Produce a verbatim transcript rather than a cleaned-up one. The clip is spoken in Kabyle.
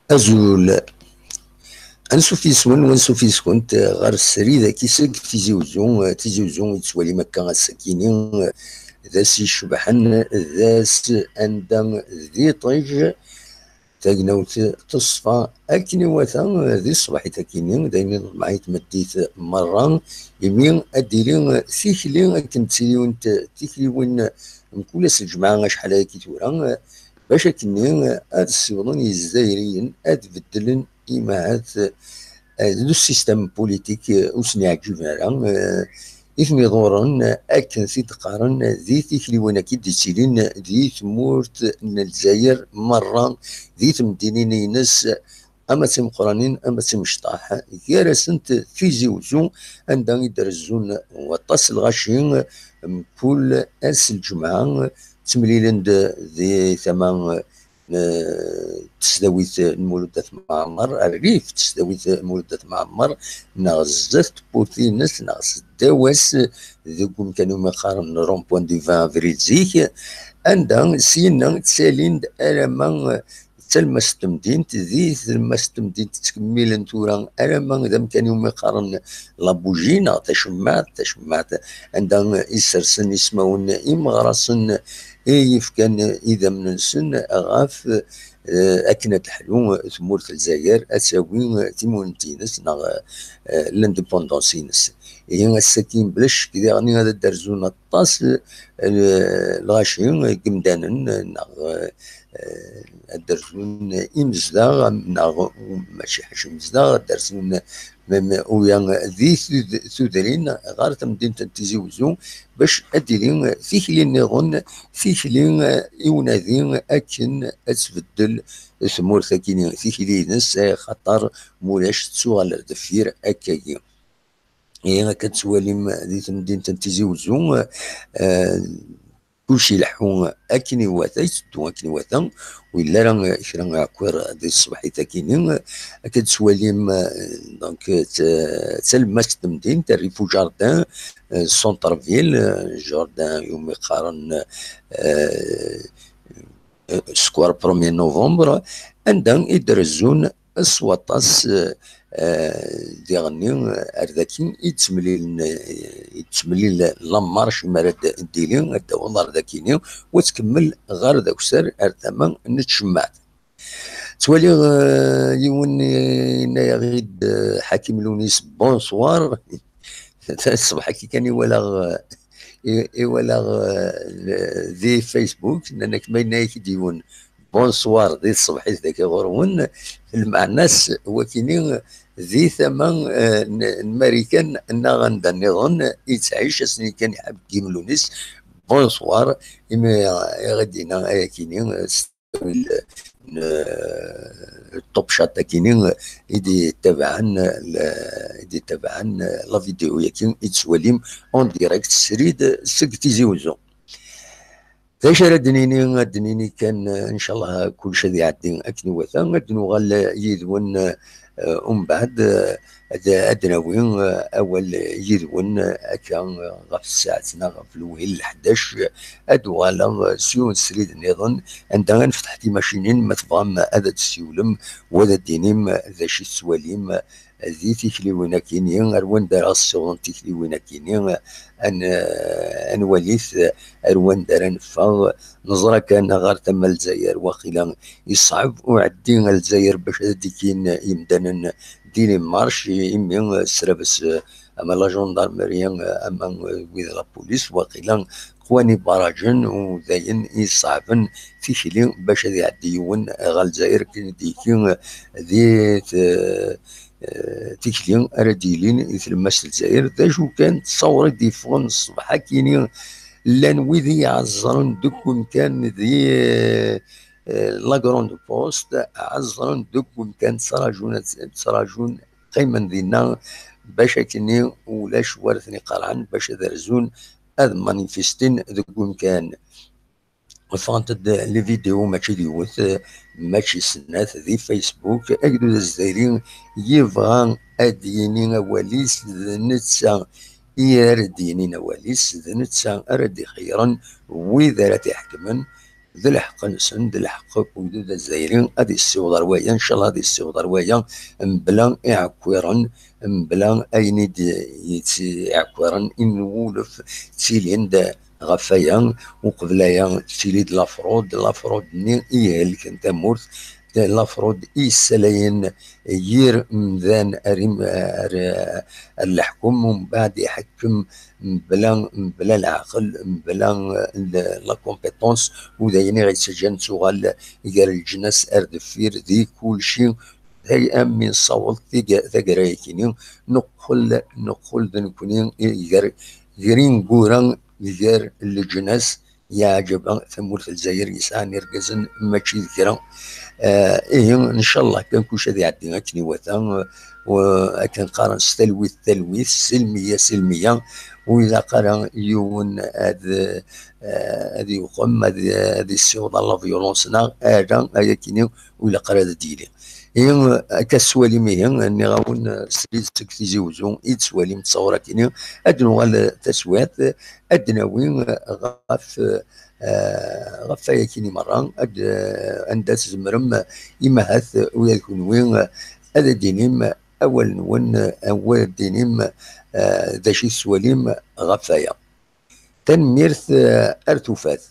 Azul. Ansuf yes-wen, wansuf yes-kent ɣer srid-agi seg Tizi Uzzu. Tizi Uzzu i tettwalim akka ass-akini, d ass icebḥen, d ass anda di ṭij tagnawt teṣfa akken iwata di ṣṣbaḥit-akini, d ayen i neḍmeɛ i tmeddit merra, imi ad d-tili tikli akken ttiliwent tikliwin mkul ass n lǧemɛa acḥal ayagi tura, bac akkenni ad ssiwḍen Yizzayriyen ad beddlen imahat, eh, le système politique, eh, ur sen-iɛǧiben ara, eh, i ten-iḍurren, eh, akken t-id-qqaren di tikliwin-agi d-yettilin di tmurt n Lezzayer merra, di temdinin-ines, ama d timeqqranin, ama d timecṭaḥ, gar-asent Tizi Uzzu, anda i d-rezzun waṭas n lɣaci, mkul ass n lǧemɛa, ttemlilen-d di tama n tesdawit n Mulud At Mɛemmer, rrif n tesdawit n Mulud At Mɛemmer, neɣ zdat tewwurt-ines, neɣ seddaw-as, deg umkan umi qqaren rond-point du vingt avril zik, anda syenna ttalin-d alamma d talemmast n temdint, di tlemmast n temdint ttkemmilen tura alamma d amkan umi qqaren La Bougie neɣ tacemmaɛt, tacemmaɛt anda i ssersen ismawen imeɣrasen i yefkan idammen-nsen ɣef, eh, akken ad teḥlu tmurt n Lezzayer, ad tawi timunent-ines neɣ, eh, l'indépendance-ines. Ihi ass-agi, bla ccek diɣen, ad d-rzun aṭas, eh, lɣaci n yimdanen, neɣ, eh, ad d-rzun imezdaɣ, neɣ mačči ḥaca imezdaɣ, ad d-rzun même uya di tud-, tudrin ɣer temdint n Tizi Uzzu, bac ad d-tili tikli nniḍen, tikli i unadi akken ad tbeddel tmurt-agi-ni, tikli-ines, axaṭer mulac tettuɣal ar deffir akkagi. Ihi akka tettwalim di temdint n Tizi Uzzu, eh, kullec ileḥḥu akken iwata, yetteddu akken iwata, ur yelli ara kra aɛekkiḍ di tṣebḥit-agi-ni. Akka tettwalim, eh, donc, t-, talemmast n temdint, rrif u jardin, eh, centre-ville, eh, jardin umi qqaren, eh, eh, Square Premier Novembre, anda i d-rezzun s waṭas, eh, eh, diɣenni, eh, ar daki i d-ttemlilen, eh, i d-ttemlil la marche mi ara d-, d-tili, ad d-taweḍ ar dakini, u ad tkemmel ɣer d akessar ar tama n tcemmaɛt. Ttwaliɣ, eh, yiwen yenna-yaɣ-id, eh, Ḥakim Lunis, bonsoir. Ṣṣbeḥ-agi kan i walaɣ, eh, i, i walaɣ, eh, le-, di Facebook, nnan-ak ma yenna-yak-id yiwen bonsoir di tṣebḥit dagi ɣur-wen, lmeɛna-s wakini di tama, eh, n, n Marikan neɣ anda nniḍen i yettɛic, ass-nni kan iḥab Ḥakim Lunis, bonsoir, imi i ɣ-d-yenna ayakini, eh, s ttawil n, eh, Top Chat akini i d-ittabaɛen, le-, i d-ittabaɛen la vidéo-yagi i tettwalim en direct srid seg Tizi Uzzu. D acu ara d-nini? Ad d-nini kan, eh, ncallah kullec ad iɛeddi akken iwata. Ad d-nuɣal yid-wen, eh, umbeɛd, eh, ad, ad d-nawi, eh, awal yid-wen, eh, akka, eh, ɣef tsaɛet neɣ ɣef lewhi n leḥdac, ad d-uɣaleɣ, eh, s yiwen srid nniḍen, anda ad nefteḥ timacinin, ma tebɣam ad d-tessiwlem, u ad d-tinim d acu i tettwalim, eh, di tikliwin akini, ar wanda ara ɣ-ssiwḍent tikliwin akini, eh, ad n-, eh, ad nwali-t, eh, ar wanda ara neffeɣ. Neẓra kan ɣer tama n Lezzayer, waqila iṣɛeb uɛeddi ar Lezzayer bac ad d-ikkin yimdanen di les marches, imi, eh, srabes, eh, ama la gendarmerie, eh, ama, eh, wid la police, waqila qwan ibarajen, u d ayen iṣeɛben tikli bac ad iɛeddi yiwen ɣer Lezzayer akken i d-ikki, eh, di t-, eh, tikli ara d-yilin i tlemmast n Lezzayer. D acu kan, ttṣawur i d-yeffɣen ṣṣbeḥ akini, llan wid i iɛeẓẓren deg umkan di, eh, la Grande Poste, ɛeẓẓren deg umkan, ttrajun, ttrajun, qqimen dinna bac akkenni ulac wara ten-iqerɛen bac ad rzun ad manifestin deg umkan. Ffɣent-d les vidéos mačči d yiwet, mačči snat di Facebook. Agdud azzayri yebɣa ad d-yini awal-is, d netta i ara d-yinin awal-is, d netta ara d-ixeyyren wid ara t-iḥekmen. d lḥeqq-nsen, d lḥeqq n ugdud azzayri ad yessiweḍ ar waya, ncallah ad yessiweḍ ar waya, mebla iɛekkiren, mebla ayen i d-yettɛekkiren inwulef ttilin-d ɣef waya, uqbel aya tettili-d lafrud, lafrud-nni i ihelken tamurt, lafrud i yessalayen yir mdan ar, ar, ar leḥkem, umbeɛd iḥekkem mebla, mebla leɛqel, mebla la compétence, u d ayen i ɣ-yettaǧǧan nettuɣal gar leǧnas ar deffir di kulci. Am mi nessaweḍ taggara-yakini, neqqel, neqqel d nekni gar, gar ineggura, gar leǧnas, yeɛǧeb tamurt n Lezzayer yesɛan irgazen mačči d kra. Ihi ncallah kan kullec ad iɛeddi akken iwata, akken qqaren s talwit talwit, s lmiya s lmiya, ur ilaq ara yiwen ad, ad yuqem, ad yessiweḍ ar la violence neɣ ala, ayakini ur ilaq ara ad d-yili. Ihi akka tettwalim, ihi nniɣ-awen srid seg Tizi Uzzu i d-tettwalim ttṣawur-akini, ad d-nuɣal taswiɛt, ad d-nawi ɣef, ɣef wayakini merra, anda tzemrem imahat ula d kunwi ad d-tinim awal-nwen, ad d-tinim d acu i tettwalim ɣef waya. Tanemmirt, ar tufat.